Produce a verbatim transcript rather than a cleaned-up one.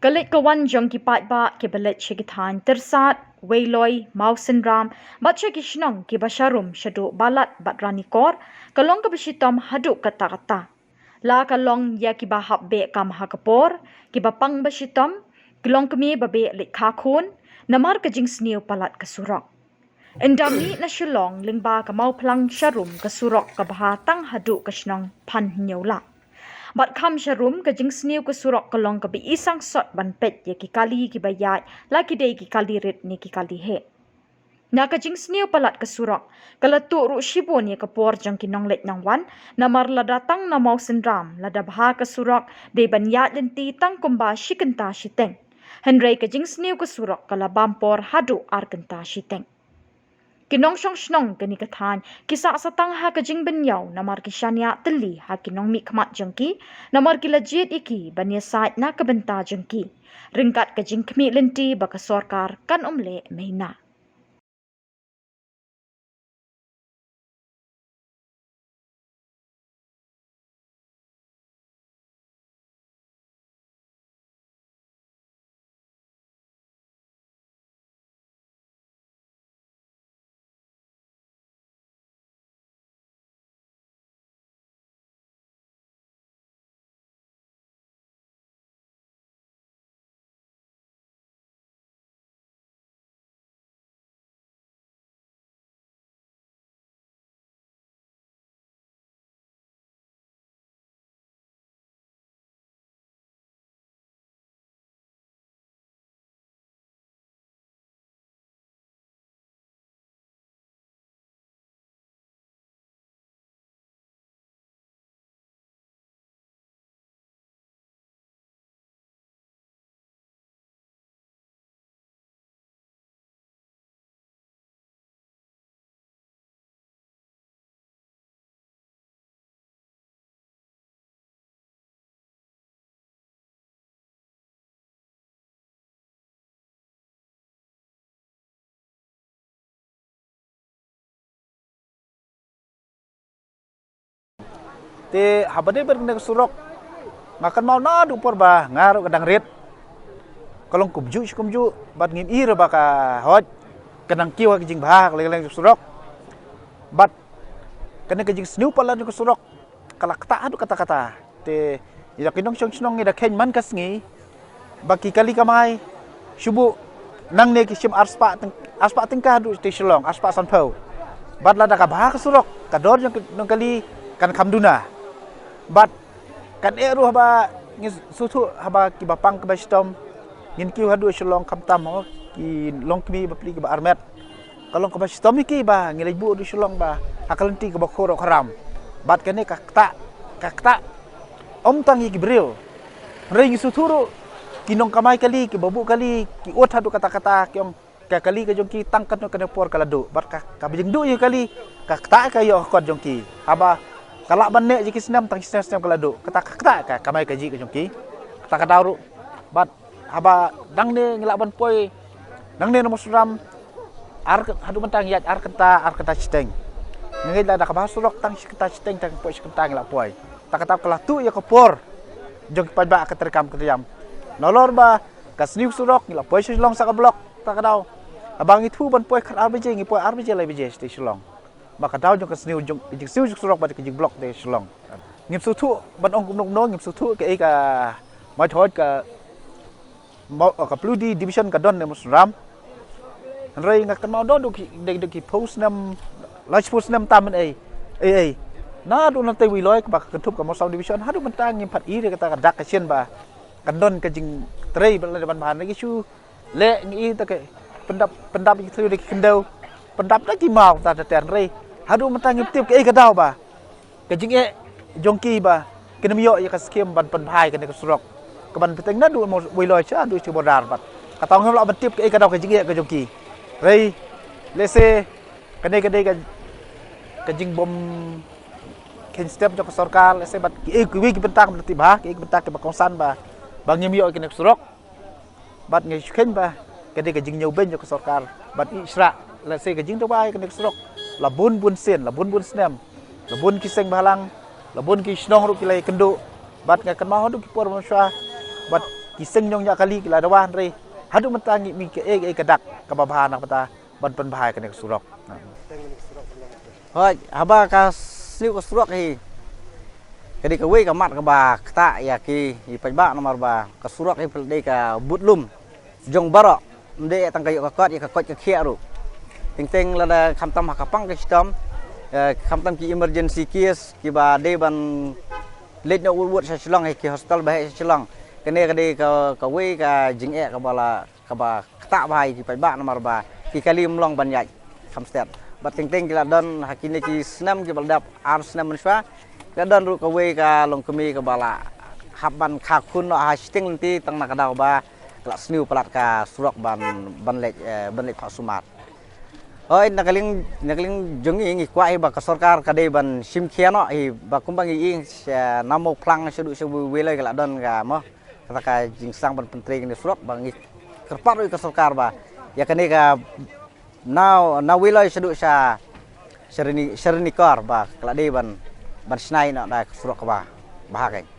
Ka leit ka wan jong ki paidbah kiba leit sha ki thaiñ Tyrsad, Weiloi, Mawsynram bad sha ki shnong kiba sharum shaduh Balat bad Ranikor ka long kaba shitom haduh katta katta. La ka long ïa kiba hap beh kam ha ka por, kiba pang ba shitom, ki longkmie ba beh leit kha khun namar ka jingsniew palat ka surok. Ynda mih na Shillong lyngba ka Mawphlang sharum ka surok ka bha tang haduh ka shnong Phanhynñiewlak. Bad kham sharum ka jingsniew ka surok ka long kaba i sangsot ban peit ïa ki kali kiba ïaid, la ki dei ki kali rit ne ki kali heh. Na ka jingsniew palat ka surok ka la tuh ruh shibun ïa ka por jong ki nongleit nongwan, namar lada tang na Mawsynram lada bha ka surok dei ban ïaid lynti tang kumba shi kynta shiteng. Hynrei ka jingsniew ka surok ka la bam por haduh ar kynta shiteng. Ki nongshong shnong kane ka thaiñ ki sah satang ha ka jingbynñiaw namar ki shaniah tylli ha ki nongmihkhmat jong ki, namar ki la jied ïa ki ban ïasaid na ka bynta jong ki, ryngkat ka jingkhmih lynti ba ka sorkar kan ym leh maïna. Te haba dei bad kane ka surok, nga kynmaw naduh por ba nga ruh ka dang rit. Ka long kumjuh shi kumjuh, bad ngim i ruh ba ka hoi, ka nang kiew ha ka jingbha ha ka leng leng surok. Bad kane ka jingsniew palat ka surok ka la ktah haduh katta katta. Te ïa ki nongshong shnong ngi da kheiñ man ka sngi ba ki kali kamai shu buh nangne ki shim arspah tyng-, arspah tyngka haduh shatei Shillong, arspah sanphew. Bad lada ka bha ka surok, ka dor jong ki nongkali kan kham duna. Bad kan eh ruh haba ngi sngewthuh haba kiba pang kiba shitom ngin kiew haduh Shillong, khamtam ho ki longkmie bapli kiba armet. Ka long kaba shitom ïa ki ba ngi leit buh haduh Shillong ba ha ka lynti kaba khur khram. Bad kane ka ktah, ka ktah ym tang ïa ki briew. Hynrei ngi sngewthuh ruh ki nongkamai kali, kiba buh kali, ki ud haduh katta katta, ki ong ka kali ka jong ki tang katno katno por ka la duh. Bad ka, kaba jingduh ïa ka kali ka ktah ka ïoh ka kot jong ki. Haba ka lah ban neh ïa ki snem, tang snem snem ka la duh. Kata ka ktah ka kamai kajih ka jong ki. Kata ka daw ruh. Bad haba nangne ngi lah ban poi nangne na Mawsynram, ar, haduh mynta ngi ïaid ar kynta, ar kynta shiteng. Ngi ngeit lada ka bha surok tang shi kynta shiteng, tang poi shi kynta ngi lah poi. Ta kata ka la tuh ïa ka por jong ki paidbah ka treikam ka treikam. Nalor ba ka sniew surok ngi lah poi sha Shillong sa ka block, ta ka daw. Haba ngi thmu ban poi khatar baje, ngi poi ar baje lai baje shatei Shillong. Ba ka daw jong ka sniew jong, jingsniew jong surok bad ka jingblock te Shillong. Ngim sngewthuh ban ong kumno kumno, ngim sngewthuh kaei ka, mai thoj ka, Maw-, ka Ploudie Division ka don ne Mawsynram. Hynrei nga kynmaw don duh ki, dei, dei ki phew snem, laiphew snem tam mynei. Ei, ei. Naduh nangtei Weiloi kaba ka kynthup ka Mawsynram Division, haduh mynta ngim pat i re kata ka dak ka shin ba kan don ka jingtrei ban leh ban bha na ki shu leh ngi i ta ka pyndap, pyndap ki thliew da ki khyndew. Pyndap da ki maw ta ter, hynrei haduh mynta ngim tip kaei ka daw ba ka jingeh jong ki ba kin ym ïoh ïa ka skim ban pynbha ïa kane ka surok. Ka ban bteng naduh Weiloi sha haduh sha border bad kata ngim lah ban tip kaei ka daw ka jingeh ka jong ki. Hynrei lehse kane ka dei ka, ka jingbym kheiñ step jong ka sorkar, lehse bad kiei kiwei ki bynta kiba tip bha, kiei ki bynta kiba kongsan ba, ba ngim ïoh ïa kane ka surok. Bad ngi shu kheiñ ba ka dei ka jingñiewbeiñ jong ka sorkar ban ïeh shrah. Lehse ka jingdawa ïa kane ka surok la bun bun sien, la bun bun snem, la bun ki seng bhalang, la bun ki shnong ruh ki la ïakynduh. Bad nga kynmaw haduh ki por mynshuwa bad ki seng ñiong ñiah kali ki la dawa hynrei haduh mynta ngi mih ka ei ei ka dak kaba bha na ka bynta ban pynbha ïa kane ka surok. Hooid, haba ka sniew ka surok hi ka dei kawei ka mat kaba ktah ïa ki, i paidbah, namar ba ka surok hi phi la dei ka bud lum jong baroh, ym dei tang ka ïoh ka kot, ïa ka koit ka khiah ruh. Teng teng lada khamtam ha ka pang ka shitom, eh, khamtam ki emergency case kiba dei ban leit noh wut wut sha Shillong, ha ki hospital ba heh sha Shillong. Kane ka dei ka, kawei ka jingeh kaba la, kaba ktah bha ïa ki paidbah, namar ba ki kali ym long ban ïaid kham stet. Bad teng teng ki la don ha kine ki snem kiba la dep, ar snem mynshuwa, ki la don ruh kawei ka longkmie kaba la hap ban kha khun noh ha shiteng lynti tang na ka daw ba ka la sniew palat ka surok ban, ban leit, eh, ban leit phah sumar. Hooid, na ka liang, na ka liang jong ngi, ngi kwah hi ba ka sorkar ka dei ban shim khia noh hi, ba kumba ngi ïohi sha Namawphlang shaduh sha Wi-, Wiloi ka la don ka mo, kata ka jingsang ban pyntrei kane surok, ba ngi kyrpad ruh ïa ka sorkar ba ïa kane ka na, na Wiloi shaduh sha, sha Rani, sha Ranikor ba ka la dei ban, ban shna noh da ka surok kaba bha kein.